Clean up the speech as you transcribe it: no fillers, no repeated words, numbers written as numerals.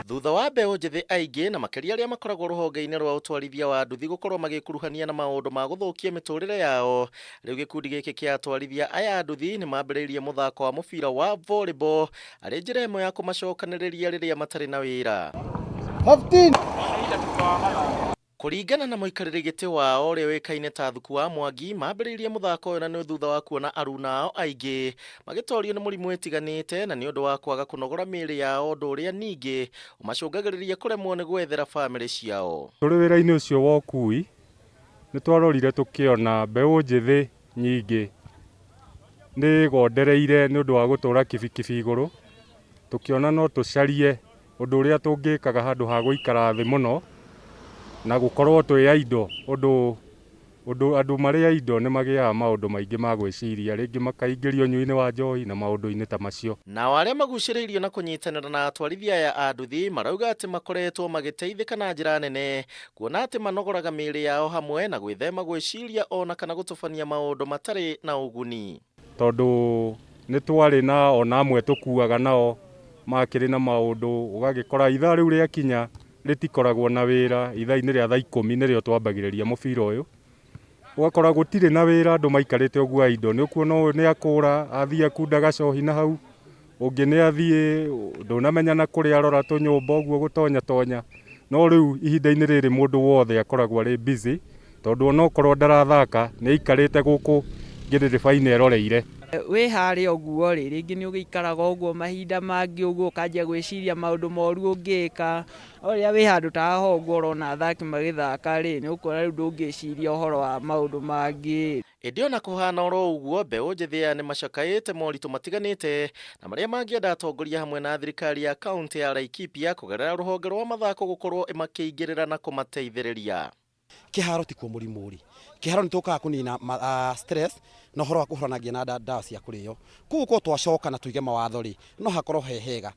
Thutha wa mbeũ njĩthĩ aingĩ na makĩria arĩa makoragwo rũhonge-inĩ rwa ũtwarithia wa nduthi gũkorwo magĩkuruhania na maũndũ ma gũthũkia mĩtũrĩre yao, rĩu gĩkundi gĩkĩ kĩa atwarithia aya a nduthi nĩ mambĩrĩirie mũthako wa mũbira wa volleyball arĩ njĩra ĩmwe ya kũmacokanĩrĩria rĩrĩa matarĩ na wĩra. Kũringana na mũikarĩri gĩtĩ wao ũrĩa ũĩkaine ta Thuku wa Mwangi, mambĩrĩirie mũthako ũyũ na nĩ thutha wa kuona aruna ao aingĩ magĩtorio nĩ mũrimũ ĩtiganĩte na nĩ ũndũ wa kwaga kũnogora mĩĩrĩ yao ũndũ ũrĩa ningĩ ũmacũngagĩrĩria kũremwo nĩ gwethera bamĩrĩ ciao. Tũrĩ wĩra-inĩ ũcio wa ũkui, nĩ twarorire tũkĩona mbeũ njĩthĩ nyingĩ nĩ ĩgondereire nĩ ũndũ wa gũtũra kibikibi igũrũ, tũkĩona no tũcarie ũndũ ũrĩa tũngĩkaga handũ ha gũikara thĩ mũno na gũkorwo twĩ idle ũndũ ũndũ andũ marĩ idle nĩ magĩaga maũndũ maingĩ ma gwĩciria, rĩngĩ makaingĩrio ũnyui-inĩ wa njohi na maũndũ-inĩ ta macio. Nao arĩa magucĩrĩirio na kũnyitanĩra na atwarithia aya a nduthi marauga atĩ makoretwo magĩteithĩka na njĩra nene kuona atĩ manogoraga mĩĩrĩ yao hamwe na gwĩthema gwĩciria ona kana gũtũbania maũndũ matarĩ na ũguni. Tondũ nĩ twarĩ na ona amwe tũkuaga nao makĩrĩ na maũndũ, ũgagĩkora ithaa rĩu rĩakinya rĩtikoragwo na wĩra, ithaa-inĩ rĩa thaa 10 nĩrĩo twambagĩrĩria mũbira ũyũ, ũgakora gũtirĩ na wĩra, andũ maikarĩte ũguo idle, nĩ ũkuona ũyũ nĩ akũra athiĩ akunda gacohi na hau, ũngĩ nĩ athiĩ ndũnamenya na kũrĩa arora tũnyũmba ũguo gũtonya tonya, no rĩu ihinda-inĩ rĩrĩ mũndũ wothe akoragwo arĩ busy, tondũ onokorwo ndarathaka nĩ aikarĩte gũkũ ngĩrĩrĩba-inĩ eroreire. Wĩ harĩa ũguo rĩ, rĩngĩ nĩ ũgĩikaraga ũguo mahinda mangĩ ũguo ũkanjia gwĩciria maũndũ moru ũngĩka, no rĩrĩa wĩ handũ ta haha ũguo ũrona athaki magĩthaka rĩ, nĩ ũkuona rĩu ndũngĩciria ũhoro wa maũndũ mangĩ. Ĩndĩ ona kũhana oro ũguo, mbeũ njĩthĩ aya nĩ macakaĩte moritũ matiganĩte na marĩa mangĩenda atongoria hamwe na thirikari ya kaunti ya Laikipia kũgerera rũhonge rwa mathako gũkorwo ĩmakĩingĩrĩra na kũmateithĩrĩria. Kĩharo tikuo mũrimũ rĩ, kĩharo nĩ tũkaga kũnina stress na ũhoro wa kũhũranagia na ndawa cia kũrĩo. Koguo korwo twacoka na tũige mawatho rĩ, no hakorwo he hega.